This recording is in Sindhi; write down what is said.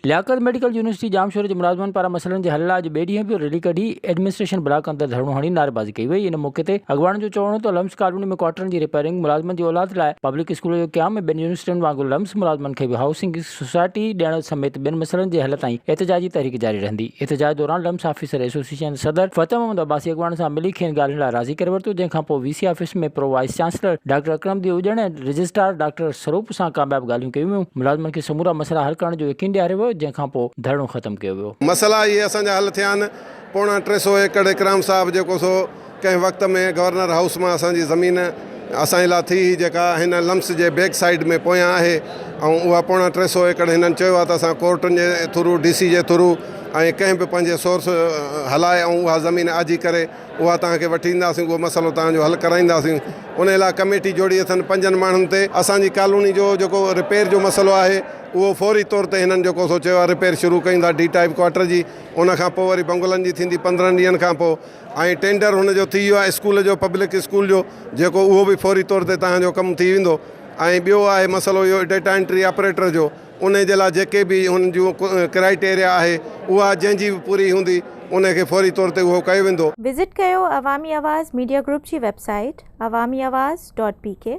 لياقت ميڊيڪل يونيورسٽي ڄامشوري جي ملازمن پاران مسئلن جي حل لاء اڄ ٻئي ڏينهن به ريلي ڪڍي ايڊمنسٽريشن بلاڪ اندر ڌرڻو هڻي نعريبازي ڪئي وئي. ان موقعي تي اڳواڻن جو چوڻ هو ته لمس ڪالوني ۾ ڪوارٽرن جي رپيئرنگ، ملازمن جي اولاد لاء پبلڪ اسڪول جو قيام ۽ ٻين يونيورسٽين وانگر لمس ملازمن کي به هائوسنگ سوسائٽي ڏيڻ سميت ٻين مسئلن جي حل تائين احتجاجي تحريڪ جاري رهندي. احتجاج دوران لمس آفيسر ايسوسيئيشن صدر فتح محمد عباسي اڳواڻن سان ملي کين ڳالهين لاء راضي ڪري ورتو جنهن کانپوء V C office ۾ pro vice chancellor doctor Akram Uddin Ujjan ۽ registrar doctor Sarup سان ڪامياب ڳالهيون ڪيون ويون، ملازمن کي سمورا مسئلا حل ڪرڻ جو يقين ڏياريو ويو، جنهن کان پوء ڌرڻو ختم ڪيو ويو. مسئلا اهي اسان جا حل ٿيا آهن، پوڻا 300 ايڪڙ اڪرام صاحب جيڪو سو ڪنهن وقت ۾ گورنر هائوس مان اسان جي زمين اسان جي لاء ٿي هئي جيڪا هن لمس جي بيڪ سائيڊ ۾ پويان آهي ۽ اها پوڻا 300 ايڪڙ هنن چيو آهي ته اسان ڪورٽن جي ٿرو ڊي سي جي ٿرو ۽ ڪنهن به پنهنجي سورس هلائي ۽ اها زمين آجي ڪري اها توهان کي وٺي ڏينداسين اهو مسئلو توهان جو حل ڪرائينداسين ان لاء ڪميٽي جوڙي اٿن پنجن ماڻهن تي اسان جي ڪالوني جو جيڪو رپيئر جو مسئلو آهي اهو فوري طور تي هنن جيڪو سو چيو آهي رپيئر شروع ڪيون ٿا ڊي ٽائپ ڪوارٽر جي ان کان پوء وري بنگلن جي ٿيندي 15 ڏينهن کان پوء ۽ ٽينڊر هن جو ٿي ويو آهي اسڪول جو پبلڪ اسڪول جو جيڪو اهو به فوري طور تي توهان جو ڪم ٿي ويندو ۽ ٻيو آهي مسئلو اهو ڊيٽا انٽري آپريٽر جو انهي جي لاء جيڪي به هن جون ڪرائيٽيريا آهي اها جنهن جي به پوري هوندي انهي کي فوري طور تي اهو ڪيو ويندو. وزٽ ڪيو عوامي آواز ميڊيا گروپ جي web site Awami Awaz dot P K.